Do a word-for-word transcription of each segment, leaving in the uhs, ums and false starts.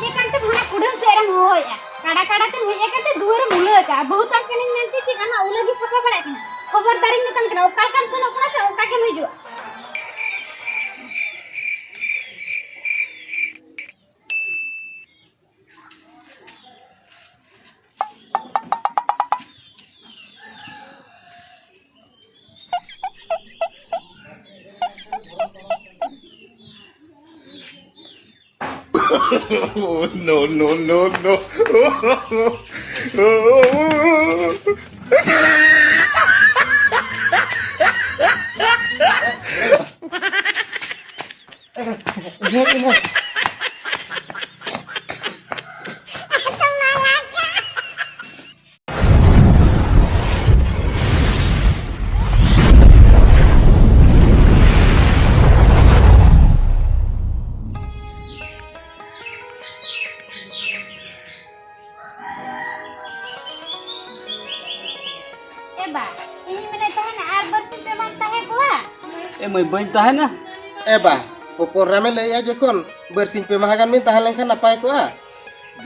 ᱦᱮᱡ ᱟᱠᱟᱱ ᱛᱮ ᱦᱟᱱᱟ ᱠᱩᱰᱟᱹᱢ ᱥᱮᱫ ᱨᱮᱢ ᱦᱚᱦᱚᱭᱮᱫᱼᱟ, ᱠᱟᱰᱟ ᱠᱟᱰᱟ ᱛᱮᱢ ᱦᱮᱡ ᱟᱠᱟᱱ ᱛᱮ ᱫᱩᱣᱟᱹᱨᱮᱢ ᱩᱞᱟᱹ ᱟᱠᱟᱫᱼᱟ᱾ ᱵᱟᱹᱦᱩ ᱛᱟᱢ ᱠᱟᱹᱱᱟᱹᱧ ᱢᱮᱱᱛᱮ ᱪᱮᱫ ᱟᱢᱟᱜ ᱩᱞᱟᱹ ᱜᱮ ᱥᱟᱯᱷᱟ ᱵᱟᱲᱟᱭ ᱠᱟᱱᱟ? ᱠᱷᱚᱵᱚᱨᱫᱟᱨᱤᱧ ᱢᱮᱛᱟᱢ ᱠᱟᱱᱟ, ᱚᱠᱟ ᱞᱮᱠᱟᱢ ᱥᱮᱱᱚᱜ ᱠᱟᱱᱟ ᱥᱮ ᱚᱱᱠᱟ ᱜᱮᱢ ᱦᱤᱡᱩᱜᱼᱟ᱾ Oh, no, no, no, no. ᱮ ᱵᱟ, ᱤᱧ ᱢᱮᱱᱮᱫ ᱛᱟᱦᱮᱱᱟ, ᱟᱨ ᱵᱟᱨᱥᱤᱧ ᱯᱮ ᱢᱟᱢ ᱛᱟᱦᱮᱸ ᱠᱚᱜᱼᱟ? ᱮ ᱢᱟᱹᱭ, ᱵᱟᱹᱧ ᱛᱟᱦᱮᱱᱟ᱾ ᱮ ᱵᱟ, ᱦᱚᱯᱚᱱ ᱨᱟᱢᱮ ᱞᱟᱹᱭᱮᱜᱼᱟ ᱡᱚᱠᱷᱚᱱ, ᱵᱟᱨᱥᱤᱧ ᱯᱮ ᱢᱟᱦᱟ ᱜᱟᱱ ᱵᱤᱱ ᱛᱟᱦᱮᱸ ᱞᱮᱱᱠᱷᱟᱱ ᱱᱟᱯᱟᱭ ᱠᱚᱜᱼᱟ᱾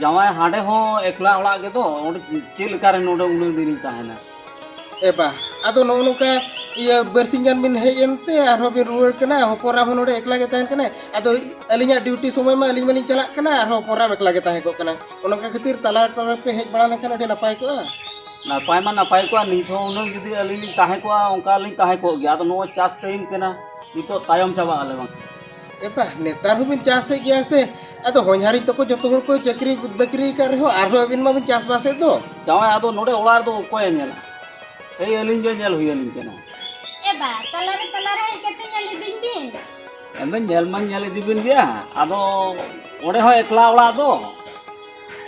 ᱡᱟᱶᱟᱭ ᱦᱟᱸᱰᱮ ᱦᱚᱸ ᱮᱠᱞᱟ ᱚᱲᱟᱜ ᱜᱮᱫᱚ, ᱚᱸᱰᱮ ᱪᱮᱫ ᱞᱮᱠᱟᱨᱮ ᱱᱚᱰᱮ ᱩᱱᱟᱹᱜ ᱫᱤᱱᱤᱧ ᱛᱟᱦᱮᱱᱟ? ᱮ ᱵᱟ, ᱟᱫᱚ ᱱᱚᱜᱼᱚ ᱱᱚᱝᱠᱟ ᱤᱭᱟᱹ ᱵᱟᱨᱥᱤᱧ ᱜᱟᱱ ᱵᱤᱱ ᱦᱮᱡ ᱮᱱᱛᱮ ᱟᱨᱦᱚᱸ ᱵᱤᱱ ᱨᱩᱣᱟᱹᱲ ᱠᱟᱱᱟ, ᱦᱚᱯᱚᱱ ᱨᱟᱢ ᱦᱚᱸ ᱱᱚᱰᱮ ᱮᱠᱞᱟ ᱜᱮ ᱛᱟᱦᱮᱱ ᱠᱟᱱᱟᱭ᱾ ᱟᱫᱚ ᱟᱹᱞᱤᱧᱟᱜ ᱰᱤᱭᱩᱴᱤ ᱥᱚᱢᱚᱭ ᱢᱟ ᱟᱹᱞᱤᱧ ᱢᱟᱞᱤᱧ ᱪᱟᱞᱟᱜ ᱠᱟᱱᱟ, ᱟᱨᱦᱚᱸ ᱦᱚᱯᱚᱱ ᱨᱟᱢ ᱮᱠᱞᱟ ᱜᱮ ᱛᱟᱦᱮᱸ ᱠᱚᱜ ᱠᱟᱱᱟᱭ᱾ ᱚᱱᱟ ᱠᱷᱟᱹᱛᱤᱨ ᱛᱟᱞᱟ ᱛᱟᱞᱟ ᱯᱮ ᱦᱮᱡ ᱵᱟᱲᱟ ᱞᱮᱱᱠᱷᱟᱱ ᱟᱹᱰᱤ ᱱᱟᱯᱟᱭ ᱠᱚᱜᱼᱟ᱾ ᱱᱟᱯᱟᱭ ᱢᱟ ᱱᱟᱯᱟᱭ ᱠᱚᱜᱼᱟ, ᱱᱤᱛ ᱦᱚᱸ ᱦᱩᱱᱟᱹᱝ ᱡᱩᱫᱤ ᱟᱹᱞᱤᱧ ᱞᱤᱧ ᱛᱟᱦᱮᱸ ᱠᱚᱜᱼᱟ, ᱚᱱᱠᱟ ᱞᱤᱧ ᱛᱟᱦᱮᱸ ᱠᱚᱜ ᱜᱮᱭᱟ᱾ ᱟᱫᱚ ᱱᱚᱜᱼᱚᱭ ᱪᱟᱥ ᱴᱟᱭᱤᱢ ᱠᱟᱱᱟ, ᱱᱤᱛᱚᱜ ᱛᱟᱭᱚᱢ ᱪᱟᱵᱟᱜ ᱟᱞᱮ ᱵᱟᱝ᱾ ᱮᱯᱟ, ᱱᱮᱛᱟᱨ ᱦᱚᱸᱵᱤᱱ ᱪᱟᱥᱮᱫ ᱜᱮᱭᱟ ᱥᱮ? ᱟᱫᱚ ᱦᱚᱧᱦᱟᱨᱤᱧ ᱛᱟᱠᱚ ᱡᱚᱛᱚ ᱦᱚᱲ ᱠᱚ ᱪᱟᱹᱠᱨᱤ ᱵᱟᱹᱠᱨᱤ ᱟᱠᱟᱫ ᱨᱮᱦᱚᱸ ᱟᱨᱦᱚᱸ ᱟᱹᱵᱤᱱ ᱢᱟᱵᱤᱱ ᱪᱟᱥᱵᱟᱥᱮᱫ ᱫᱚ᱾ ᱡᱟᱶᱟᱭ, ᱟᱫᱚ ᱱᱚᱰᱮ ᱚᱲᱟᱜ ᱨᱮᱫᱚ ᱚᱠᱚᱭᱮ ᱧᱮᱞᱟ? ᱥᱮᱭ ᱟᱹᱞᱤᱧ ᱜᱮ ᱧᱮᱞ ᱦᱩᱭ ᱟᱹᱞᱤᱧ ᱠᱟᱱᱟ᱾ ᱮ ᱵᱟ, ᱛᱟᱞᱟᱨᱮ ᱛᱟᱞᱟᱨᱮ ᱦᱮᱡ ᱠᱟᱛᱮ ᱧᱮᱞ ᱤᱫᱤᱧ ᱵᱤᱱ᱾ ᱮᱱᱫᱚ ᱧᱮᱞ ᱢᱟᱧ ᱧᱮᱞ ᱤᱫᱤ ᱵᱤᱱ ᱜᱮᱭᱟ, ᱟᱫᱚ ᱚᱸᱰᱮ ᱦᱚᱸ ᱮᱠᱞᱟ ᱚᱲᱟᱜ ᱫᱚ᱾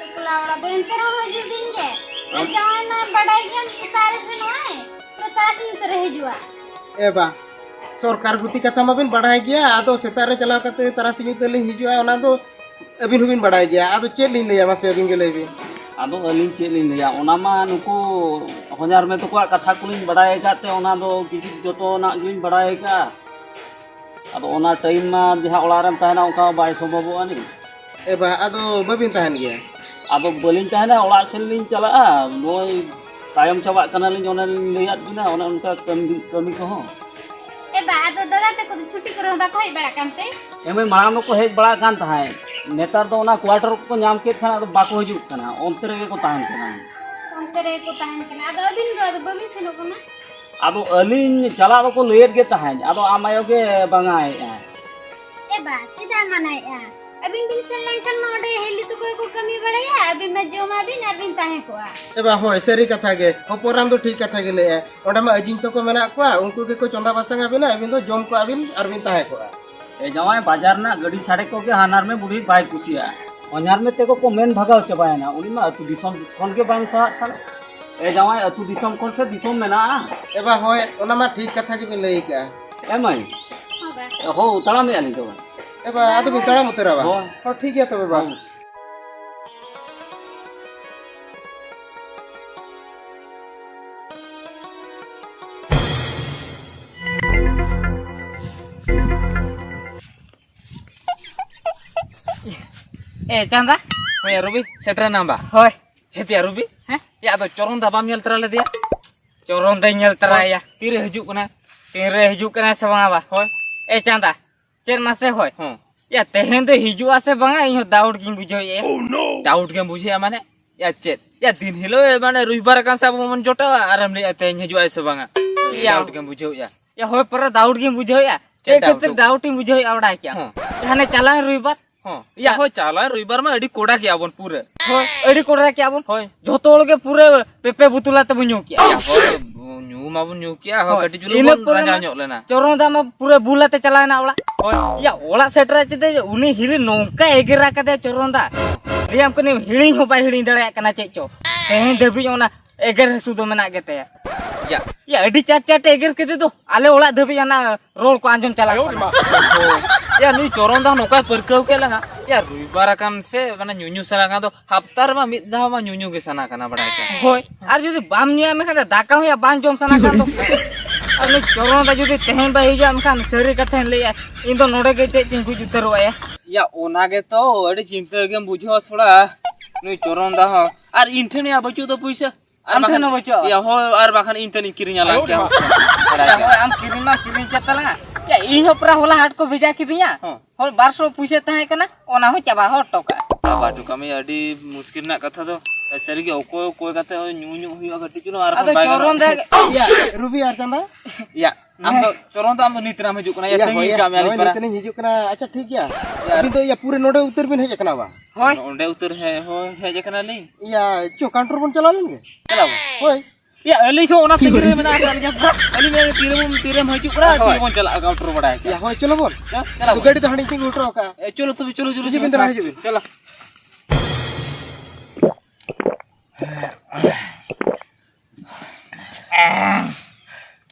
ᱮᱠᱞᱟ ᱚᱲᱟᱜ ᱫᱚ ᱮᱱᱛᱮ ᱨᱮᱦᱚᱸ ᱦᱤᱡᱩᱜ ᱵᱤᱱ ᱜᱮ᱾ ᱟᱨ ᱡᱟᱶᱟᱭ ᱢᱟ ᱵᱟᱰᱟᱭ ᱜᱮᱭᱟᱢ, ᱥᱮᱛᱟᱜ ᱨᱮ ᱥᱮᱱᱚᱜᱼᱟᱭ, ᱯᱩᱨᱟᱹ ᱛᱟᱨᱟᱥᱤᱧ ᱩᱛᱟᱹᱨᱮ ᱦᱤᱡᱩᱜᱼᱟ᱾ ᱮ ᱵᱟ, ᱥᱚᱨᱠᱟᱨ ᱜᱩᱛᱤ ᱠᱟᱛᱷᱟ ᱢᱟᱵᱤᱱ ᱵᱟᱰᱟᱭ ᱜᱮᱭᱟ, ᱟᱫᱚ ᱥᱮᱛᱟᱜ ᱨᱮ ᱪᱟᱞᱟᱣ ᱠᱟᱛᱮ ᱛᱟᱨᱟᱥᱤᱧ ᱩᱛᱟᱹᱨ ᱞᱤᱧ ᱦᱤᱡᱩᱜᱼᱟ, ᱚᱱᱟ ᱫᱚ ᱟᱹᱵᱤᱱ ᱦᱚᱸᱵᱤᱱ ᱵᱟᱰᱟᱭ ᱜᱮᱭᱟ᱾ ᱟᱫᱚ ᱪᱮᱫ ᱞᱤᱧ ᱞᱟᱹᱭᱟ, ᱢᱟᱥᱮ ᱟᱹᱵᱤᱱ ᱜᱮ ᱞᱟᱹᱭ ᱵᱤᱱ᱾ ᱟᱫᱚ ᱟᱹᱞᱤᱧ ᱪᱮᱫ ᱞᱤᱧ ᱞᱟᱹᱭᱟ, ᱚᱱᱟ ᱢᱟ ᱱᱩᱠᱩ ᱦᱚᱧᱦᱟᱨ ᱢᱮ ᱛᱟᱠᱚᱣᱟᱜ ᱠᱟᱛᱷᱟ ᱠᱚᱞᱤᱧ ᱵᱟᱰᱟᱭ ᱟᱠᱟᱫ ᱛᱮ, ᱚᱱᱟ ᱫᱚ ᱠᱤᱪᱷᱩ ᱡᱚᱛᱚᱱᱟᱜ ᱜᱮᱞᱤᱧ ᱵᱟᱰᱟᱭ ᱟᱠᱟᱫᱼᱟ᱾ ᱟᱫᱚ ᱚᱱᱟ ᱴᱟᱭᱤᱢ ᱢᱟ ᱡᱟᱦᱟᱸ ᱚᱲᱟᱜ ᱨᱮᱢ ᱛᱟᱦᱮᱱᱟ, ᱚᱱᱠᱟ ᱢᱟ ᱵᱟᱭ ᱥᱚᱢᱵᱷᱚᱵᱚᱜᱼᱟ ᱟᱹᱱᱤᱡ᱾ ᱮ ᱵᱟ, ᱟᱫᱚ ᱵᱟᱹᱵᱤᱱ ᱛᱟᱦᱮᱱ ᱜᱮᱭᱟ? ᱟᱫᱚ ᱵᱟᱹᱞᱤᱧ ᱛᱟᱦᱮᱱᱟ, ᱚᱲᱟᱜ ᱥᱮᱱ ᱞᱤᱧ ᱪᱟᱞᱟᱜᱼᱟ᱾ ᱱᱚᱜᱼᱚᱭ ᱛᱟᱭᱚᱢ ᱪᱟᱵᱟᱜ ᱠᱟᱱᱟᱞᱤᱧ, ᱚᱱᱮ ᱞᱤᱧ ᱞᱟᱹᱭᱟᱫ ᱵᱤᱱᱟ, ᱚᱱᱮ ᱚᱱᱠᱟ ᱠᱟᱹᱢᱤ, ᱠᱟᱹᱢᱤ ᱠᱚᱦᱚᱸ᱾ ᱮ ᱵᱟ, ᱟᱫᱚ ᱫᱟᱫᱟ ᱛᱟᱠᱚ ᱫᱚ ᱪᱷᱩᱴᱤ ᱠᱚᱨᱮ ᱦᱚᱸ ᱵᱟᱠᱚ ᱦᱮᱡ ᱵᱟᱲᱟᱜ ᱠᱟᱱᱛᱮ? ᱮᱢᱮ ᱢᱟᱲᱟᱝ ᱫᱚᱠᱚ ᱦᱮᱡ ᱵᱟᱲᱟᱜ ᱠᱟᱱ ᱛᱟᱦᱮᱸᱫ, ᱱᱮᱛᱟᱨ ᱫᱚ ᱚᱱᱟ ᱠᱚᱣᱟᱴᱟᱨ ᱠᱚᱠᱚ ᱧᱟᱢ ᱠᱮᱫ ᱠᱷᱟᱱ ᱟᱫᱚ ᱵᱟᱠᱚ ᱦᱤᱡᱩᱜ ᱠᱟᱱᱟ, ᱚᱱᱛᱮ ᱨᱮᱜᱮ ᱠᱚ ᱛᱟᱦᱮᱱ ᱠᱟᱱᱟ᱾ ᱚᱱᱛᱮ ᱨᱮᱜᱮ ᱠᱚ ᱛᱟᱦᱮᱱ ᱠᱟᱱᱟ, ᱟᱫᱚ ᱟᱹᱵᱤᱱ ᱫᱚ ᱟᱫᱚ ᱵᱟᱹᱵᱤᱱ ᱥᱮᱱᱚᱜ ᱠᱟᱱᱟ? ᱟᱫᱚ ᱟᱹᱞᱤᱧ ᱪᱟᱞᱟᱜ ᱫᱚᱠᱚ ᱞᱟᱹᱭᱮᱫ ᱜᱮ ᱛᱟᱦᱮᱸᱫ, ᱟᱫᱚ ᱟᱢ ᱟᱭᱳ ᱜᱮ ᱵᱟᱝᱟᱭᱮᱫᱼᱟ᱾ ᱮ ᱵᱟ, ᱪᱮᱫᱟᱜ ᱢᱟᱱᱟᱭᱮᱫᱼᱟ? ᱟᱹᱵᱤᱱ ᱵᱤᱱ ᱥᱮᱱ ᱞᱮᱱᱠᱷᱟᱱ ᱢᱟ ᱚᱸᱰᱮ ᱦᱤᱞᱤ ᱛᱟᱠᱚ ᱜᱮᱠᱚ ᱠᱟᱹᱢᱤ ᱵᱟᱲᱟᱭᱟ, ᱟᱹᱵᱤᱱ ᱢᱟ ᱡᱚᱢᱟᱵᱤᱱ ᱟᱨ ᱵᱤᱱ ᱛᱟᱦᱮᱸ ᱠᱚᱜᱼᱟ᱾ ᱮ ᱵᱟ, ᱦᱳᱭ, ᱥᱟᱹᱨᱤ ᱠᱟᱛᱷᱟ ᱜᱮ, ᱦᱚᱯᱚᱱ ᱨᱟᱢ ᱫᱚ ᱴᱷᱤᱠ ᱠᱟᱛᱷᱟ ᱜᱮ ᱞᱟᱹᱭᱮᱫᱼᱟ᱾ ᱚᱸᱰᱮ ᱢᱟ ᱟᱹᱡᱤᱧ ᱛᱟᱠᱚ ᱢᱮᱱᱟᱜ ᱠᱚᱣᱟ, ᱩᱱᱠᱩ ᱜᱮᱠᱚ ᱪᱚᱸᱫᱟ ᱵᱟᱥᱟᱝ ᱟᱹᱵᱤᱱᱟ, ᱟᱹᱵᱤᱱ ᱫᱚ ᱡᱚᱢ ᱠᱚᱜᱼᱟ ᱵᱤᱱ ᱟᱨ ᱵᱤᱱ ᱛᱟᱦᱮᱸ ᱠᱚᱜᱼᱟ᱾ ᱮ ᱡᱟᱶᱟᱭ, ᱵᱟᱡᱟᱨ ᱨᱮᱱᱟᱜ ᱜᱟᱹᱰᱤ ᱥᱟᱰᱮ ᱠᱚᱜᱮ ᱦᱟᱱᱦᱟᱨ ᱢᱮ ᱵᱩᱰᱷᱤ ᱵᱟᱭ ᱠᱩᱥᱤᱭᱟᱜᱼᱟ᱾ ᱦᱚᱧᱦᱟᱨ ᱢᱮ ᱛᱮᱠᱚ ᱠᱚ ᱢᱮᱱ ᱵᱷᱟᱜᱟᱣ ᱪᱟᱵᱟᱭᱮᱱᱟ, ᱩᱱᱤ ᱢᱟ ᱟᱹᱛᱩ ᱫᱤᱥᱚᱢ ᱠᱷᱚᱱ ᱜᱮ ᱵᱟᱝ ᱥᱟᱦᱟᱜ ᱠᱟᱱᱟ᱾ ᱮ ᱡᱟᱶᱟᱭ, ᱟᱹᱛᱩ ᱫᱤᱥᱚᱢ ᱠᱷᱚᱱ ᱥᱮ ᱫᱤᱥᱚᱢ ᱢᱮᱱᱟᱜᱼᱟ? ᱮ ᱵᱟ, ᱦᱳᱭ, ᱚᱱᱟ ᱢᱟ ᱴᱷᱤᱠ ᱠᱟᱛᱷᱟ ᱜᱮᱵᱤᱱ ᱞᱟᱹᱭ ᱠᱟᱜᱼᱟ᱾ ᱮ ᱢᱟᱹᱭ, ᱦᱚᱸ ᱵᱟ᱾ ᱦᱳ, ᱛᱟᱲᱟᱢᱮᱜᱼᱟ ᱞᱤᱧ ᱛᱚᱵᱮ᱾ ᱮ ᱵᱟ, ᱟᱫᱚ ᱵᱤᱱ ᱛᱟᱲᱟᱢ ᱩᱛᱟᱹᱨᱟ ᱵᱟ? ᱦᱳᱭ᱾ ᱦᱚᱸ, ᱴᱷᱤᱠ ᱜᱮᱭᱟ ᱛᱚᱵᱮ ᱵᱟ᱾ ᱦᱳᱭ᱾ ᱮ ᱪᱟᱸᱫᱟ᱾ ᱦᱳᱭ ᱭᱟ ᱨᱚᱵᱤ, ᱥᱮᱴᱮᱨ ᱮᱱᱟᱢ ᱵᱟ? ᱦᱳᱭ᱾ ᱦᱮᱸ ᱛᱮᱭᱟ ᱨᱚᱵᱤ? ᱦᱮᱸ? ᱭᱟ ᱟᱫᱚ ᱪᱚᱨᱚᱱ ᱫᱟ ᱵᱟᱢ ᱧᱮᱞ ᱛᱚᱨᱟ ᱞᱮᱫᱮᱭᱟ? ᱪᱚᱨᱚᱱ ᱫᱟᱧ ᱧᱮᱞ ᱛᱚᱨᱟᱭᱟ᱾ ᱛᱤᱨᱮ ᱦᱤᱡᱩᱜ ᱠᱟᱱᱟ? ᱛᱤᱱᱨᱮ ᱦᱤᱡᱩᱜ ᱠᱟᱱᱟ ᱥᱮ ᱵᱟᱝᱟ ᱵᱟ? ᱦᱳᱭ᱾ ᱮ ᱪᱟᱸᱫᱟ, ᱪᱮᱫ ᱢᱟᱥᱮ ᱦᱳᱭ? ᱦᱚᱸ᱾ ᱭᱟ ᱛᱮᱦᱮᱧ ᱫᱚ ᱦᱤᱡᱩᱜᱼᱟ ᱥᱮ ᱵᱟᱝᱟ, ᱤᱧ ᱦᱚᱸ doubt ᱜᱤᱧ ᱵᱩᱡᱷᱟᱹᱣᱮᱫᱼᱟ᱾ Doubt ᱜᱮᱢ ᱵᱩᱡᱷᱟᱹᱣᱮᱫᱼᱟ ᱢᱟᱱᱮ? ᱭᱟ ᱪᱮᱫ? ᱭᱟ ᱫᱤᱱ ᱦᱤᱞᱳᱜ ᱢᱟᱱᱮ ᱨᱚᱵᱤᱵᱟᱨ ᱠᱟᱱ ᱥᱮ ᱟᱵᱚ ᱵᱚᱱ ᱡᱚᱴᱟᱣᱟ, ᱟᱨᱮᱢ ᱞᱟᱹᱭᱮᱫᱼᱟ ᱛᱮᱦᱮᱧ ᱦᱤᱡᱩᱜᱼᱟᱭ ᱥᱮ ᱵᱟᱝᱟ? ᱭᱟ᱾ Doubt ᱜᱮᱢ ᱵᱩᱡᱷᱟᱹᱣᱮᱫᱼᱟ᱾ ᱭᱟ ᱦᱳᱭ, ᱯᱩᱨᱟᱹ doubt ᱜᱤᱧ ᱵᱩᱡᱷᱟᱹᱣᱮᱫᱼᱟ᱾ ᱪᱮᱫ ᱪᱮᱫ ᱠᱷᱟᱹᱛᱤᱨ doubt? Doubt ᱤᱧ ᱵᱩᱡᱷᱟᱹᱣᱮᱫᱼᱟ ᱵᱟᱲᱟᱭ ᱠᱮᱭᱟ? ᱦᱚᱸ᱾ ᱦᱟᱱᱮ ᱪᱟᱞᱟᱣᱮᱱ ᱨᱚᱵᱤᱵᱟᱨ᱾ ᱦᱚᱸ᱾ ᱭᱟ ᱦᱳᱭ, ᱪᱟᱞᱟᱣᱮᱱ ᱨᱚᱵᱤᱵᱟᱨ ᱢᱟ ᱟᱹᱰᱤ ᱠᱚᱰᱟ ᱠᱮᱜᱼᱟ ᱵᱚᱱ ᱯᱩᱨᱟᱹ᱾ ᱦᱳᱭ, ᱟᱹᱰᱤ ᱠᱚᱰᱟ ᱠᱮᱜᱼᱟ ᱵᱚᱱ᱾ ᱦᱳᱭ᱾ ᱡᱷᱚᱛᱚ ᱦᱚᱲ ᱜᱮ ᱯᱩᱨᱟᱹ ᱯᱮᱯᱮ ᱵᱩᱛᱩᱞᱟ ᱛᱮᱵᱚᱱ ᱧᱩ ᱠᱮᱜᱼᱟ᱾ ᱭᱟ ᱦᱳᱭ, ᱧᱩ ᱢᱟᱵᱚᱱ ᱧᱩ ᱠᱮᱜᱼᱟ, ᱦᱳᱭ, ᱦᱳᱭ᱾ ᱠᱟᱹᱴᱤᱡ ᱪᱩᱞᱩᱝ ᱤᱱᱟᱹ ᱵᱚᱱ ᱯᱚᱨᱮ ᱨᱟᱸᱡᱟᱣ ᱢᱟ ᱧᱚᱜ ᱞᱮᱱᱟ᱾ ᱪᱚᱨᱚᱱ ᱫᱟ ᱢᱟ ᱯᱩᱨᱟᱹ ᱵᱩᱞ ᱟᱛᱮ ᱪᱟᱞᱟᱣᱮᱱᱟ ᱚᱲᱟᱜ᱾ ᱦᱳᱭ᱾ ᱭᱟ, ᱚᱲᱟᱜ ᱥᱮᱴᱮᱨ ᱪᱮᱫ ᱩᱱᱤ ᱦᱤᱞᱤ ᱱᱚᱝᱠᱟ ᱮᱜᱮᱨ ᱟᱠᱟᱫᱮᱭᱟ ᱪᱚᱨᱚᱱ ᱫᱟ᱾ ᱞᱟᱹᱭᱟᱢ ᱠᱟᱹᱱᱟᱹᱧ ᱦᱤᱲᱤᱧ ᱦᱚᱸ ᱵᱟᱭ ᱦᱤᱲᱤᱧ ᱫᱟᱲᱮᱭᱟᱜ ᱠᱟᱱᱟ ᱪᱮᱫ ᱪᱚ᱾ ᱛᱮᱦᱮᱧ ᱫᱷᱟᱹᱵᱤᱡ ᱚᱱᱟ ᱮᱜᱮᱨ ᱦᱟᱹᱥᱩ ᱫᱚ ᱢᱮᱱᱟᱜ ᱜᱮᱛᱟᱭᱟ᱾ ᱭᱟ᱾ ᱭᱟ, ᱟᱹᱰᱤ ᱪᱟᱴ ᱪᱟᱴ ᱮᱜᱮᱨ ᱠᱮᱫᱮ ᱫᱚ᱾ ᱟᱞᱮ ᱚᱲᱟᱜ ᱫᱷᱟᱹᱵᱤᱡ ᱦᱟᱱᱟ ᱨᱚᱲ ᱠᱚ ᱟᱸᱡᱚᱢ ᱪᱟᱞᱟᱜ ᱠᱟᱱᱟ᱾ ᱭᱟ, ᱱᱩᱭ ᱪᱚᱨᱚᱱ ᱫᱟ ᱱᱚᱝᱠᱟᱭ ᱯᱟᱹᱨᱠᱟᱹᱣ ᱠᱮᱫ ᱞᱟᱝᱟ᱾ ᱭᱟ, ᱨᱚᱵᱤᱵᱟᱨ ᱟᱠᱟᱱ ᱥᱮ, ᱢᱟᱱᱮ ᱧᱩᱧᱩ ᱥᱟᱱᱟ ᱠᱟᱱ ᱫᱚ, ᱦᱟᱯᱛᱟ ᱨᱮᱢᱟ ᱢᱤᱫ ᱫᱷᱟᱣ ᱢᱟ ᱧᱩᱧᱩ ᱜᱮ ᱥᱟᱱᱟ ᱠᱟᱱᱟ, ᱵᱟᱲᱟᱭ ᱠᱟᱱ᱾ ᱦᱳᱭ, ᱟᱨ ᱡᱩᱫᱤ ᱵᱟᱢ ᱧᱩᱭᱟ, ᱢᱮᱱᱠᱷᱟᱱ ᱫᱚ ᱫᱟᱠᱟ ᱦᱚᱸ ᱭᱟ ᱵᱟᱝ ᱡᱚᱢ ᱥᱟᱱᱟ ᱠᱟᱱ ᱫᱚ᱾ ᱟᱨ ᱩᱱᱤ ᱪᱚᱨᱚᱱ ᱫᱟ ᱡᱩᱫᱤ ᱛᱮᱦᱮᱧ ᱵᱟᱭ ᱦᱤᱡᱩᱜᱼᱟ, ᱮᱱᱠᱷᱟᱱ ᱥᱟᱹᱨᱤ ᱠᱟᱛᱷᱟᱧ ᱞᱟᱹᱭᱟ, ᱤᱧ ᱫᱚ ᱱᱚᱰᱮ ᱜᱮ ᱪᱮᱫ ᱪᱚᱧ ᱜᱩᱡ ᱩᱛᱟᱹᱨᱚᱜᱼᱟ ᱭᱟ᱾ ᱭᱟ, ᱚᱱᱟ ᱜᱮᱛᱚ ᱟᱹᱰᱤ ᱪᱤᱱᱛᱟᱹ ᱜᱮᱢ ᱵᱩᱡᱷᱟᱹᱣᱟ ᱛᱷᱚᱲᱟ, ᱱᱩᱭ ᱪᱚᱨᱚᱱ ᱫᱟ ᱦᱚᱸ᱾ ᱟᱨ ᱤᱧ ᱴᱷᱮᱱ ᱭᱟ ᱵᱟᱹᱪᱩᱜ ᱫᱚ ᱯᱩᱭᱥᱟᱹ᱾ ᱟᱨ ᱟᱢ ᱴᱷᱮᱱ ᱵᱟᱠᱷᱟᱱ ᱦᱚᱸ ᱵᱟᱹᱪᱩᱜᱼᱟ? ᱭᱟ, ᱦᱳᱭ, ᱟᱨ ᱵᱟᱠᱷᱟᱱ ᱤᱧ ᱴᱷᱮᱱᱤᱧ ᱠᱤᱨᱤᱧ ᱟᱞᱟᱝ ᱠᱮᱭᱟ᱾ ᱭᱟ, ᱦᱳᱭ, ᱟᱢ ᱠᱤᱨᱤᱧ ᱢᱟ ᱠᱤᱨᱤᱧ ᱠᱮᱫ ᱛᱟᱞᱟᱝᱟ᱾ ᱭᱟ, ᱤᱧ ᱦᱚᱸ ᱯᱮᱨᱟ ᱦᱚᱞᱟ ᱦᱟᱴ ᱠᱚ ᱵᱷᱮᱡᱟ ᱠᱤᱫᱤᱧᱟ᱾ ᱦᱚᱸ᱾ ᱦᱳᱭ, ᱵᱟᱨᱥᱚ ᱯᱩᱭᱥᱟᱹ ᱛᱟᱦᱮᱸ ᱠᱟᱱᱟ, ᱚᱱᱟ ᱦᱚᱸ ᱪᱟᱵᱟ ᱦᱚᱴᱚ ᱠᱟᱜᱼᱟ᱾ ᱪᱟᱵᱟ ᱦᱚᱴᱚ ᱠᱟᱜ ᱢᱮ, ᱟᱹᱰᱤ ᱢᱩᱥᱠᱤᱞ ᱨᱮᱱᱟᱜ ᱠᱟᱛᱷᱟ ᱫᱚ᱾ ᱥᱟᱹᱨᱤᱜᱮ, ᱚᱠᱚᱭ ᱚᱠᱚᱭ ᱠᱟᱛᱮ ᱦᱚᱸ ᱧᱩ ᱧᱚᱜ ᱦᱩᱭᱩᱜᱼᱟ ᱠᱟᱹᱴᱤᱡ ᱪᱩᱞᱩᱝ, ᱟᱨ ᱟᱫᱚ ᱵᱟᱭ ᱪᱚᱨᱚᱱ ᱜᱟᱱᱚᱜᱼᱟ᱾ ᱫᱟ ᱭᱟ, ᱨᱩᱵᱤ ᱟᱨ ᱪᱟᱸᱫᱟ? ᱭᱟ, ᱟᱢ ᱫᱚ, ᱦᱮᱸ᱾ ᱪᱚᱨᱚᱱ ᱫᱚ ᱟᱢ ᱫᱚ ᱱᱤᱛ ᱨᱮᱢ ᱦᱤᱡᱩᱜ ᱠᱟᱱᱟ, ᱭᱟ, ᱭᱟ, ᱛᱟᱺᱜᱤ ᱦᱳᱭ, ᱠᱟᱜ ᱢᱮ ᱟᱹᱞᱤᱧ ᱦᱳᱭ, ᱯᱟᱨᱟ᱾ ᱱᱤᱛ ᱞᱤᱧ ᱦᱤᱡᱩᱜ ᱠᱟᱱᱟ᱾ ᱟᱪᱪᱷᱟ, ᱴᱷᱤᱠ ᱜᱮᱭᱟ᱾ ᱭᱟ᱾ ᱟᱹᱵᱤᱱ ᱫᱚ, ᱭᱟ, ᱯᱩᱨᱟᱹ ᱱᱚᱰᱮ ᱩᱛᱟᱹᱨ ᱵᱤᱱ ᱦᱮᱡ ᱟᱠᱟᱱᱟ ᱵᱟᱝ? ᱦᱳᱭ᱾ ᱱᱚᱰᱮ ᱩᱛᱟᱹᱨ ᱦᱮᱡ, ᱦᱳᱭ, ᱦᱮᱡ ᱟᱠᱟᱱᱟᱞᱤᱧ᱾ ᱭᱟ, ᱪᱚ, counter ᱵᱚᱱ ᱪᱟᱞᱟᱣ ᱞᱮᱱ ᱜᱮ᱾ ᱪᱟᱞᱟᱣ ᱵᱚᱱ᱾ ᱦᱳᱭ᱾ ᱭᱟ, ᱟᱹᱞᱤᱧ ᱦᱚᱸ ᱚᱱᱟ ᱛᱟᱺᱜᱤ ᱨᱮ ᱢᱮᱱᱟᱜ ᱟᱠᱟᱫ ᱞᱤᱧᱟ᱾ ᱟᱹᱞᱤᱧ ᱢᱮᱱ, ᱛᱤᱨᱮᱢ, ᱛᱤᱨᱮᱢ ᱦᱤᱡᱩᱜ ᱠᱟᱱᱟ, ᱦᱳᱭ᱾ ᱛᱤᱨᱮ ᱵᱚᱱ ᱪᱟᱞᱟᱜᱼᱟ counter ᱵᱟᱲᱟᱭ ᱠᱟᱱᱟ᱾ ᱭᱟ, ᱦᱳᱭ, ᱪᱚᱞᱚ ᱵᱚᱱ᱾ ᱦᱮᱸ, ᱪᱟᱞᱟᱣ ᱟᱫᱚ ᱵᱚᱱ᱾ ᱜᱟᱹᱰᱤ ᱫᱚ ᱦᱟᱸᱰᱮ ᱛᱤᱸᱜᱩ ᱦᱚᱴᱚ ᱠᱟᱜᱼᱟ᱾ ᱮ, ᱪᱚᱞᱚ ᱛᱚᱵᱮ, ᱪᱚᱞᱚ, ᱪᱚᱞᱚ, ᱦᱤᱡᱩᱜ ᱪᱚᱞᱚ, ᱵᱤᱱ ᱫᱟᱫᱟ, ᱪᱚᱞᱚ᱾ ᱦᱤᱡᱩᱜ ᱵᱤᱱ᱾ ᱪᱚᱞᱚ᱾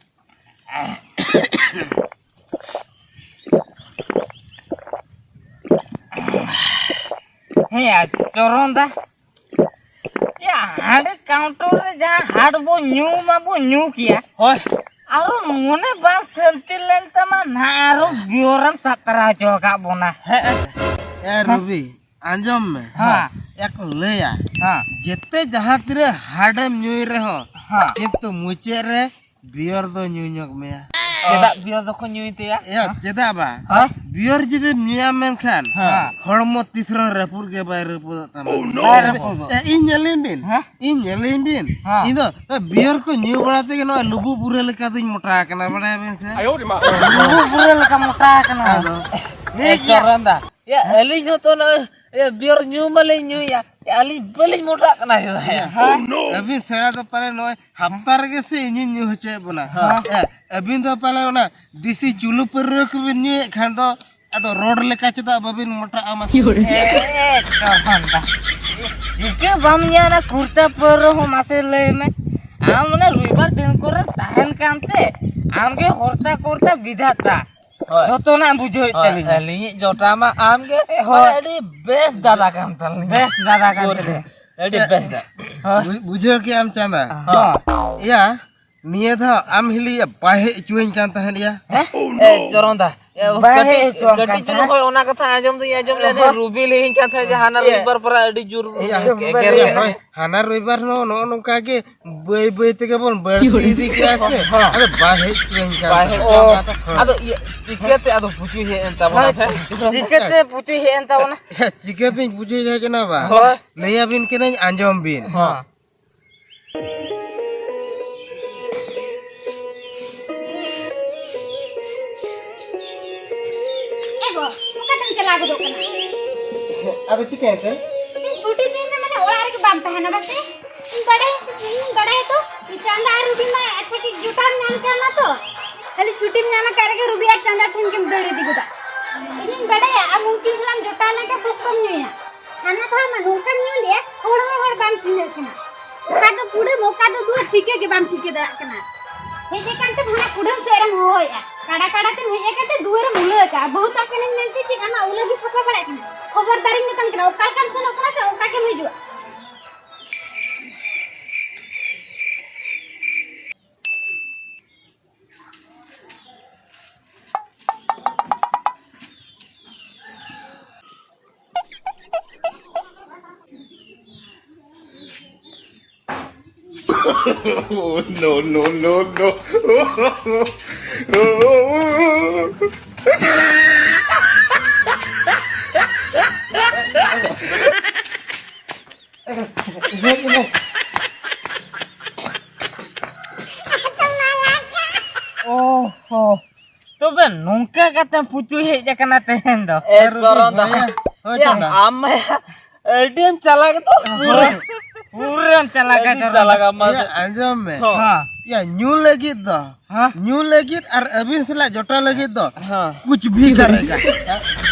ᱦᱮᱸ, ᱭᱟ, ᱪᱚᱨᱚᱱ ᱫᱟ᱾ ᱭᱟ, ᱦᱟᱸᱰᱮ counter ᱨᱮ ᱡᱟᱦᱟᱸ ᱦᱟᱴ ᱵᱚ ᱧᱩ ᱢᱟᱵᱚ ᱧᱩ ᱠᱮᱭᱟ᱾ ᱦᱳᱭ᱾ ᱟᱨᱚ ᱢᱚᱱᱮ ᱵᱟᱝ ᱥᱟᱹᱱᱛᱤ ᱞᱮᱱ ᱛᱟᱢᱟ, ᱱᱟ ᱟᱨᱚ ᱵᱤᱭᱚᱨᱮᱢ ᱥᱟᱵ ᱛᱟᱨᱟ ᱦᱚᱪᱚ ᱟᱠᱟᱫ ᱵᱚᱱᱟ᱾ ᱦᱮᱸ᱾ ᱮ ᱨᱚᱵᱤ, ᱟᱸᱡᱚᱢ ᱢᱮ᱾ ᱦᱮᱸ᱾ ᱮᱠ ᱞᱟᱹᱭᱟ, ᱦᱮᱸ᱾ ᱡᱮᱛᱮ ᱡᱟᱦᱟᱸ ᱛᱤᱱᱟᱹᱜ ᱦᱟᱰᱮᱢ ᱧᱩᱭ ᱨᱮᱦᱚᱸ, ᱦᱮᱸ᱾ ᱠᱤᱱᱛᱩ ᱢᱩᱪᱟᱹᱫ ᱨᱮ ᱵᱤᱭᱚᱨ ᱫᱚ ᱧᱩ ᱧᱚᱜ ᱢᱮᱭᱟ᱾ ᱪᱮᱫᱟᱜ ᱵᱤᱭᱚᱨ ᱫᱚᱠᱚ ᱧᱩᱭ ᱛᱮᱭᱟ? ᱮᱭᱟ, ᱪᱮᱫᱟᱜ ᱵᱟᱝ? ᱦᱮᱸ? ᱵᱤᱭᱚᱨ ᱡᱩᱫᱤ ᱧᱩᱭᱟᱢ ᱢᱮᱱᱠᱷᱟᱱ, ᱦᱮᱸ᱾ ᱦᱚᱲᱢᱚ ᱛᱤᱥ ᱨᱮᱦᱚᱸ ᱨᱟᱹᱯᱩᱫ ᱜᱮ ᱵᱟᱭ ᱨᱟᱹᱯᱩᱫᱚᱜ ᱛᱟᱢᱟ᱾ ᱵᱟᱭ ᱨᱟᱹᱯᱩᱫᱚᱜ᱾ ᱮ, ᱤᱧ ᱧᱮᱞᱤᱧ ᱵᱤᱱ, ᱦᱮᱸ? ᱤᱧ ᱧᱮᱞᱤᱧ ᱵᱤᱱ᱾ ᱦᱮᱸ᱾ ᱤᱧ ᱫᱚ ᱵᱤᱭᱚᱨ ᱠᱚ ᱧᱩ ᱵᱟᱲᱟ ᱛᱮᱜᱮ ᱱᱚᱜᱼᱚᱭ ᱞᱩᱵᱩ ᱵᱩᱨᱟᱹ ᱞᱮᱠᱟ ᱫᱩᱧ ᱢᱚᱴᱟ ᱟᱠᱟᱱᱟ, ᱵᱟᱲᱟᱭᱟᱵᱤᱱ ᱥᱮ? ᱞᱩᱵᱩ ᱵᱩᱨᱟᱹ ᱞᱮᱠᱟ ᱢᱚᱴᱟ ᱟᱠᱟᱱᱟ᱾ ᱟᱫᱚ᱾ ᱴᱷᱤᱠ ᱜᱮᱭᱟ᱾ ᱪᱚᱨᱚᱱ ᱫᱟ, ᱭᱟ, ᱟᱹᱞᱤᱧ ᱦᱚᱸ ᱛᱚ ᱱᱚᱜᱼᱚᱭ, ᱭᱟ, ᱵᱤᱭᱚᱨ ᱧᱩ ᱢᱟᱞᱤᱧ ᱧᱩᱭᱟ᱾ ᱭᱟ, ᱟᱹᱞᱤᱧ ᱵᱟᱹᱞᱤᱧ ᱢᱚᱴᱟᱜ ᱠᱟᱱᱟ, ᱭᱟ᱾ ᱦᱮᱸ᱾ ᱟᱹᱵᱤᱱ ᱥᱮᱬᱟ ᱫᱚ ᱯᱟᱞᱮ ᱱᱚᱜᱼᱚᱭ ᱦᱟᱯᱛᱟ ᱨᱮᱜᱮ ᱥᱮ ᱤᱧᱤᱧ ᱧᱩ ᱦᱚᱪᱚᱭᱮᱫ ᱵᱚᱱᱟ᱾ ᱦᱮᱸ᱾ ᱮ, ᱟᱹᱵᱤᱱ ᱫᱚ ᱯᱟᱞᱮ ᱚᱱᱟ ᱫᱮᱥᱤ ᱪᱩᱞᱩ ᱯᱟᱹᱣᱨᱟᱹ ᱠᱚᱵᱤᱱ ᱧᱩᱭᱮᱫ ᱠᱷᱟᱱ ᱫᱚ, ᱟᱫᱚ ᱨᱚᱲ ᱞᱮᱠᱟ ᱪᱮᱫᱟᱜ ᱵᱟᱹᱵᱤᱱ ᱢᱚᱴᱟᱜᱼᱟ ᱢᱟᱥᱮ? ᱮ, ᱪᱚᱨᱚᱱ ᱫᱟ᱾ ᱪᱤᱠᱟᱹ ᱵᱟᱢ ᱧᱮᱞᱟ ᱠᱩᱲᱛᱟ ᱯᱟᱹᱣᱨᱟᱹ ᱦᱚᱸ ᱢᱟᱥᱮ ᱞᱟᱹᱭ ᱢᱮ? ᱟᱢ ᱚᱱᱟ ᱨᱚᱵᱤᱵᱟᱨ ᱫᱤᱱ ᱠᱚᱨᱮ ᱛᱟᱦᱮᱱ ᱠᱟᱱᱛᱮ, ᱟᱢᱜᱮ ᱦᱚᱨᱛᱟ ᱠᱚᱨᱛᱟ ᱵᱤᱫᱷᱟᱛᱟ᱾ ᱦᱳᱭ᱾ ᱡᱚᱛᱚᱱᱟᱜ ᱵᱩᱡᱷᱟᱹᱣᱮᱫ ᱦᱳᱭ, ᱛᱟᱹᱞᱤᱧᱟ᱾ ᱟᱹᱞᱤᱧᱤᱡ ᱡᱚᱴᱟ ᱢᱟ ᱟᱢ ᱜᱮ, ᱦᱳᱭ᱾ ᱢᱟᱱᱮ ᱟᱹᱰᱤ ᱵᱮᱥ ᱫᱟᱫᱟ ᱠᱟᱱ ᱛᱟᱹᱞᱤᱧᱟ᱾ ᱵᱮᱥ ᱫᱟᱫᱟ ᱠᱟᱱ ᱛᱟᱹᱞᱤᱧᱟ᱾ ᱟᱹᱰᱤ ᱵᱮᱥ ᱫᱟᱫᱟ᱾ ᱦᱳᱭ᱾ ᱵᱩ-, ᱵᱩᱡᱷᱟᱹᱣ ᱠᱮᱜ ᱟᱢ ᱪᱟᱸᱫᱟ? ᱦᱳᱭ᱾ ᱮᱭᱟ, ᱱᱤᱭᱟᱹ ᱫᱷᱟᱣ ᱟᱢ ᱦᱤᱞᱤᱭᱟ ᱵᱟᱭ ᱦᱮᱡ ᱦᱚᱪᱚᱣᱟᱹᱧ ᱠᱟᱱ ᱛᱟᱦᱮᱸᱫ ᱭᱟ᱾ ᱦᱮᱸ? ᱮ, ᱪᱚᱨᱚᱱ ᱫᱟ᱾ ᱮ, ᱵᱟᱭ ᱠᱟᱹᱴᱤᱡ, ᱦᱮᱡ ᱦᱚᱪᱚᱣᱟᱢ ᱠᱟᱹᱴᱤᱡ ᱠᱟᱱ ᱪᱩᱞᱩᱝ ᱛᱟᱦᱮᱸᱫ? ᱦᱳᱭ, ᱚᱱᱟ ᱠᱟᱛᱷᱟ ᱟᱸᱡᱚᱢ ᱫᱩᱧ ᱟᱸᱡᱚᱢ ᱞᱮᱫ, ᱦᱚᱸ᱾ ᱨᱩᱵᱤ ᱞᱟᱹᱭᱟᱹᱧ ᱠᱟᱱ ᱛᱟᱦᱮᱸᱫ ᱡᱮ ᱦᱟᱱᱟ ᱤᱭᱟᱹ᱾ ᱨᱚᱵᱤᱵᱟᱨ ᱯᱚᱨᱮ ᱟᱹᱰᱤ ᱡᱳᱨ ᱤᱭᱟᱹ, ᱮᱜᱮᱨ ᱤᱭᱟᱹ, ᱞᱮᱱᱟ᱾ ᱦᱳᱭ, ᱦᱟᱱᱟ ᱨᱚᱵᱤᱵᱟᱨ ᱱᱚ-, ᱱᱚᱜᱼᱚ ᱱᱚᱝᱠᱟ ᱜᱮ ᱵᱟᱹᱭ ᱵᱟᱹᱭ ᱛᱮᱜᱮ ᱵᱚᱱ ᱵᱟᱹᱲᱛᱤ ᱤᱫᱤ ᱠᱮᱜᱼᱟ ᱥᱮ᱾ ᱦᱚᱸ᱾ ᱟᱫᱚ ᱵᱟᱭ ᱦᱮᱡ ᱦᱚᱪᱚᱣᱟᱹᱧ ᱠᱟᱱ ᱵᱟᱭ ᱦᱮᱡ ᱛᱟᱦᱮᱸᱫ᱾ ᱦᱚᱪᱚᱣᱟᱢ ᱠᱟᱱ ᱛᱟᱦᱮᱸᱫ᱾ ᱦᱚᱸ᱾ ᱟᱫᱚ ᱤᱭᱟᱹ, ᱪᱤᱠᱟᱹᱛᱮ ᱟᱫᱚ ᱯᱩᱪᱩᱭ ᱦᱮᱡ ᱮᱱ ᱛᱟᱵᱚᱱᱟ? ᱦᱳᱭ, ᱪᱤᱠᱟᱹᱛᱮ ᱯᱩᱪᱩᱭ ᱦᱮᱡ ᱮᱱ ᱛᱟᱵᱚᱱᱟ? ᱪᱤᱠᱟᱹᱛᱤᱧ ᱯᱩᱪᱩᱭ ᱦᱮᱡ ᱮᱱᱟ ᱵᱟ? ᱦᱳᱭ᱾ ᱞᱟᱹᱭᱟᱵᱤᱱ ᱠᱟᱹᱱᱟᱹᱧ, ᱟᱸᱡᱚᱢ ᱵᱤᱱ᱾ ᱦᱚᱸ᱾ ᱮ ᱜᱚ, ᱚᱠᱟᱛᱮᱢ ᱪᱟᱞᱟᱣ ᱜᱚᱫᱚᱜ ᱠᱟᱱᱟ? ᱟᱫᱚ ᱪᱤᱠᱟᱹᱭᱮᱱ ᱛᱮ? ᱪᱷᱩᱴᱤ ᱫᱤᱱ ᱨᱮ ᱢᱟᱱᱮ ᱚᱲᱟᱜ ᱨᱮᱜᱮ ᱵᱟᱢ ᱛᱟᱦᱮᱱᱟ ᱵᱟᱥᱮ? ᱤᱧ ᱵᱟᱰᱟᱭ, ᱤᱧ ᱵᱟᱰᱟᱭᱟ ᱛᱚ, ᱪᱟᱸᱫᱟ ᱟᱨ ᱨᱩᱵᱤ ᱢᱟ ᱟᱪᱪᱷᱟ ᱠᱤ ᱡᱚᱴᱟᱣ ᱧᱟᱢ ᱠᱟᱱᱟ ᱛᱚ᱾ ᱠᱷᱟᱹᱞᱤ ᱪᱷᱩᱴᱤᱢ ᱧᱟᱢ ᱟᱠᱟᱫ ᱨᱮᱜᱮ ᱨᱩᱵᱤ ᱟᱨ ᱪᱟᱸᱫᱟ ᱴᱷᱮᱱ ᱜᱮᱢ ᱫᱟᱹᱲ ᱤᱫᱤ ᱜᱚᱫᱟ᱾ ᱤᱧᱤᱧ ᱵᱟᱰᱟᱭᱟ ᱟᱢ ᱩᱱᱠᱤᱱ ᱥᱟᱞᱟᱜ ᱮᱢ ᱡᱚᱴᱟᱣ ᱞᱮᱱᱠᱷᱟᱱ ᱥᱚᱠᱛᱚᱢ ᱧᱩᱭᱟ᱾ ᱦᱟᱱᱟ ᱫᱷᱟᱣ ᱢᱟ ᱱᱚᱝᱠᱟᱢ ᱧᱩ ᱞᱮᱭᱟ, ᱦᱚᱲ ᱦᱚᱸ ᱦᱚᱲ ᱵᱟᱢ ᱪᱤᱱᱦᱟᱹᱜ ᱠᱟᱱᱟ᱾ ᱚᱠᱟ ᱫᱚ ᱠᱩᱰᱟᱹᱢ, ᱚᱠᱟ ᱫᱚ ᱫᱩᱣᱟᱹᱨ ᱴᱷᱤᱠᱟᱹ ᱜᱮ ᱵᱟᱢ ᱴᱷᱤᱠᱟᱹ ᱫᱟᱲᱮᱭᱟᱜ ᱠᱟᱱᱟ᱾ ᱦᱮᱡ ᱟᱠᱟᱱ ᱛᱮᱢ ᱦᱟᱱᱟ ᱠᱩᱰᱟᱹᱢ ᱥᱮᱫ ᱨᱮᱢ ᱦᱚᱦᱚᱭᱮᱫᱼᱟ, ᱠᱟᱰᱟ ᱠᱟᱰᱟ ᱛᱮᱢ ᱦᱮᱡ ᱟᱠᱟᱱ ᱛᱮ ᱫᱩᱣᱟᱹᱨᱮᱢ ᱩᱞᱟᱹ ᱟᱠᱟᱫᱼᱟ᱾ ᱵᱟᱹᱦᱩ ᱛᱟᱠᱚ ᱠᱟᱹᱱᱟᱹᱧ ᱢᱮᱱᱛᱮ ᱪᱮᱫ ᱟᱢᱟᱜ ᱩᱞᱟᱹ ᱜᱮ ᱥᱟᱯᱷᱟ ᱵᱟᱲᱟᱭ ᱠᱟᱱᱟ? ᱠᱷᱚᱵᱚᱨᱫᱟᱨᱤᱧ ᱢᱮᱛᱟᱢ ᱠᱟᱱᱟ, ᱚᱠᱟ ᱞᱮᱠᱟᱢ ᱥᱮᱱᱚᱜ ᱠᱟᱱᱟ ᱥᱮ ᱚᱱᱠᱟ ᱜᱮᱢ ᱦᱤᱡᱩᱜᱼᱟ᱾ No, no, no, no. ᱚ ᱦᱚ᱾ ᱛᱚᱵᱮ ᱱᱚᱝᱠᱟ ᱠᱟᱛᱮᱢ ᱯᱩᱪᱩᱭ ᱦᱮᱡ ᱟᱠᱟᱱᱟ ᱛᱮᱦᱮᱧ ᱫᱚ? ᱮ, ᱪᱚᱨᱚᱱ ᱫᱟ᱾ ᱦᱳᱭ, ᱦᱳᱭ, ᱭᱟ, ᱪᱟᱸᱫᱟ᱾ ᱟᱢ ᱢᱟ ᱟᱹᱰᱤᱢ ᱪᱟᱞᱟᱜ ᱫᱚ, ᱯᱩᱨᱟᱹ᱾ ᱦᱳᱭ᱾ ᱯᱩᱨᱟᱹᱢ ᱪᱟᱞᱟᱜ ᱟᱹᱰᱤ ᱠᱟᱱᱟ, ᱪᱟᱞᱟᱜ ᱪᱚᱨᱚᱱ ᱫᱟ᱾ ᱟᱢ ᱢᱟ᱾ ᱭᱟ, ᱟᱸᱡᱚᱢ ᱢᱮ᱾ ᱦᱚᱸ᱾ ᱭᱟ, ᱧᱩ ᱞᱟᱹᱜᱤᱫ ᱫᱚ, ᱦᱮᱸ? ᱧᱩ ᱞᱟᱹᱜᱤᱫ ᱟᱨ ᱟᱹᱵᱤᱱ ᱥᱟᱞᱟᱜ ᱡᱚᱴᱟᱣ ᱞᱟᱹᱜᱤᱫ ᱫᱚ ᱦᱮᱸ᱾ ᱠᱩᱪ ᱵᱷᱤ ᱠᱟᱨᱮᱜᱟ᱾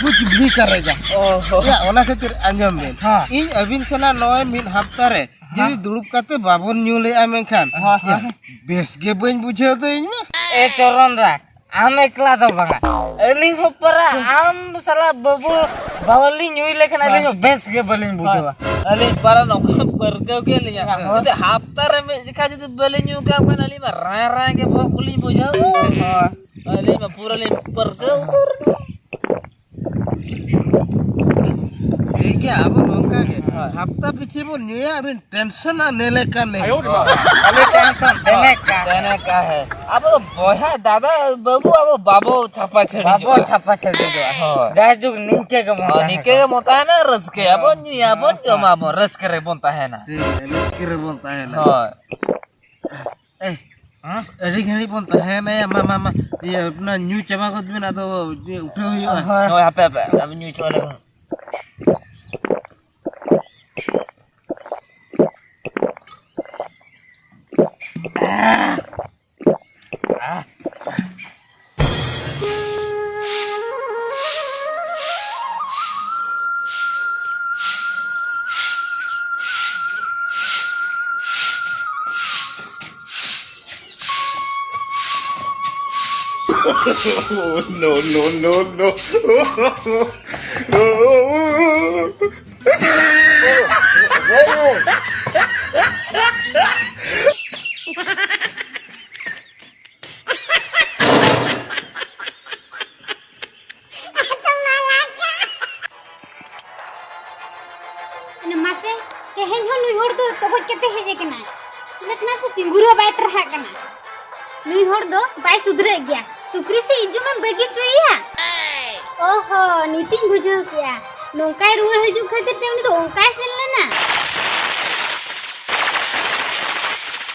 ᱠᱩᱪ ᱵᱷᱤ ᱠᱟᱨᱮᱜᱟ᱾ ᱚ ᱦᱚ᱾ ᱭᱟ, ᱚᱱᱟ ᱠᱷᱟᱹᱛᱤᱨ ᱟᱸᱡᱚᱢ ᱵᱤᱱ᱾ ᱦᱮᱸ᱾ ᱤᱧ ᱟᱹᱵᱤᱱ ᱥᱟᱞᱟᱜ ᱱᱚᱜᱼᱚᱭ ᱢᱤᱫ ᱦᱟᱯᱛᱟ ᱨᱮ ᱡᱩᱫᱤ ᱦᱮᱸ᱾ ᱫᱩᱲᱩᱵ ᱠᱟᱛᱮ ᱵᱟᱵᱚᱱ ᱧᱩ ᱞᱮᱜᱼᱟ, ᱢᱮᱱᱠᱷᱟᱱ ᱦᱮᱸ, ᱦᱮᱸ᱾ ᱵᱮᱥ ᱜᱮ ᱵᱟᱹᱧ ᱵᱩᱡᱷᱟᱹᱣ ᱫᱚ ᱤᱧ ᱢᱟ᱾ ᱮ ᱪᱚᱨᱚᱱ ᱫᱟ, ᱟᱢ ᱮᱠᱞᱟ ᱫᱚ ᱵᱟᱝᱟ, ᱟᱹᱞᱤᱧ ᱦᱚᱸ ᱯᱟᱨᱟ ᱟᱢ ᱥᱟᱞᱟᱜ ᱵᱟᱹᱵᱩ ᱵᱟᱹᱞᱤᱧ ᱧᱩᱭ ᱞᱮᱠᱷᱟᱱ ᱟᱹᱞᱤᱧ ᱦᱚᱸ ᱵᱮᱥ ᱜᱮ ᱵᱟᱹᱞᱤᱧ ᱵᱩᱡᱷᱟᱹᱣᱟ᱾ ᱟᱹᱞᱤᱧ ᱯᱟᱨᱟ ᱱᱚᱝᱠᱟ ᱯᱟᱹᱨᱠᱟᱹᱣ ᱠᱮᱫ ᱞᱤᱧᱟ᱾ ᱦᱳᱭ᱾ ᱡᱩᱫᱤ ᱦᱟᱯᱛᱟ ᱨᱮ ᱢᱤᱫ ᱡᱮᱠᱷᱟ ᱡᱩᱫᱤ ᱵᱟᱹᱞᱤᱧ ᱧᱩ ᱠᱟᱜ ᱠᱷᱟᱱ ᱟᱹᱞᱤᱧ ᱢᱟ ᱨᱟᱸᱭ ᱨᱟᱸᱭ ᱜᱮ ᱵᱚᱦᱚᱜ ᱠᱚᱞᱤᱧ ᱵᱩᱡᱷᱟᱹᱣ᱾ ᱦᱳᱭ᱾ ᱟᱹᱞᱤᱧ ᱢᱟ ᱯᱩᱨᱟᱹ ᱞᱤᱧ ᱯᱟᱹᱨᱠᱟᱹᱣ ᱩᱛᱟᱹᱨ᱾ ᱴᱷᱤᱠ ᱜᱮᱭᱟ, ᱟᱵᱚ ᱱᱚᱝᱠᱟ ᱜᱮ᱾ ᱦᱳᱭ᱾ ᱦᱟᱯᱛᱟ ᱯᱤᱪᱷᱤ ᱵᱚᱱ ᱧᱩᱭᱟ, ᱟᱹᱵᱤᱱ ᱴᱮᱱᱥᱚᱱ ᱟᱨ ᱱᱮᱞᱮ ᱠᱟᱱ ᱱᱮ᱾ ᱠᱷᱟᱹᱞᱤ ᱴᱮᱱᱥᱚᱱ, ᱫᱮᱱᱮ ᱠᱟ᱾ ᱫᱮᱱᱮ ᱠᱟ ᱦᱮ᱾ ᱟᱵᱚ ᱫᱚ ᱵᱚᱭᱦᱟ, ᱫᱟᱫᱟ, ᱵᱟᱹᱵᱩ, ᱟᱵᱚ ᱵᱟᱵᱚ ᱪᱷᱟᱯᱟ ᱪᱷᱟᱹᱲᱤ ᱵᱟᱵᱚ ᱡᱚᱜᱼᱟ᱾ ᱪᱷᱟᱯᱟ ᱪᱷᱟᱹᱲᱤ ᱡᱚᱜᱼᱟ᱾ ᱦᱳᱭ᱾ ᱡᱟᱭᱡᱩᱜᱽ ᱱᱤᱝᱠᱟᱹ ᱜᱮᱵᱚᱱ ᱦᱳᱭ, ᱛᱟᱦᱮᱸ ᱱᱤᱝᱠᱟᱹ ᱠᱚᱜᱼᱟ᱾ ᱜᱮ ᱵᱚᱱ ᱛᱟᱦᱮᱱᱟ, ᱨᱟᱹᱥᱠᱟᱹᱭᱟᱵᱚᱱ, ᱦᱳᱭ᱾ ᱧᱩᱭᱟᱵᱚᱱ, ᱡᱚᱢᱟᱵᱚᱱ, ᱨᱟᱹᱥᱠᱟᱹ ᱨᱮᱵᱚᱱ ᱛᱟᱦᱮᱱᱟ᱾ ᱴᱷᱤᱠ ᱜᱮᱭᱟ, ᱨᱟᱹᱥᱠᱟᱹ ᱨᱮᱵᱚᱱ ᱛᱟᱦᱮᱱᱟ᱾ ᱦᱳᱭ᱾ ᱮᱭ, ᱦᱮᱸ? ᱟᱹᱰᱤ ᱜᱷᱟᱹᱲᱤᱡ ᱵᱚᱱ ᱛᱟᱦᱮᱸᱭᱮᱱᱟ᱾ ᱢᱟ, ᱢᱟ, ᱢᱟ, ᱤᱭᱟᱹ, ᱚᱱᱟ ᱧᱩ ᱪᱟᱵᱟ ᱜᱚᱫ ᱵᱤᱱ, ᱟᱫᱚ ᱩᱴᱷᱟᱹᱣ ᱦᱩᱭᱩᱜᱼᱟ᱾ ᱦᱳᱭ᱾ ᱦᱳᱭ, ᱦᱟᱯᱮ, ᱦᱟᱯᱮ, ᱟᱵᱤᱱ ᱧᱩ ᱪᱟᱵᱟ ᱞᱮᱵᱤᱱ᱾ Oh, no, no, no, no. ᱢᱟᱥᱮ, ᱛᱮᱦᱮᱧ ᱦᱚᱸ ᱱᱩᱭ ᱦᱚᱲ ᱫᱚ ᱛᱚᱜᱚᱡ ᱠᱟᱛᱮ ᱦᱮᱡ ᱟᱠᱟᱱᱟᱭ᱾ ᱢᱮᱛᱱᱟ ᱥᱮ ᱛᱤᱸᱜᱩ ᱨᱮᱦᱚᱸ ᱵᱟᱭ ᱴᱟᱨᱦᱟᱜ ᱠᱟᱱᱟ᱾ ᱱᱩᱭ ᱦᱚᱲ ᱫᱚ ᱵᱟᱭ ᱥᱩᱫᱷᱨᱟᱹᱜ ᱜᱮᱭᱟ᱾ ᱥᱩᱠᱨᱤ ᱥᱮ ᱤᱡᱚᱢᱮᱢ ᱵᱟᱹᱜᱤ ᱦᱚᱪᱚᱭᱮᱭᱟ? ᱚᱦᱚ, ᱱᱤᱛᱤᱧ ᱵᱩᱡᱷᱟᱹᱣ ᱠᱮᱜᱼᱟ᱾ ᱱᱚᱝᱠᱟᱭ ᱨᱩᱣᱟᱹᱲ ᱦᱤᱡᱩᱜ ᱠᱷᱟᱹᱛᱤᱨ ᱛᱮ ᱩᱱᱤ ᱫᱚ ᱚᱱᱠᱟᱭ ᱥᱮᱱ ᱞᱮᱱᱟ᱾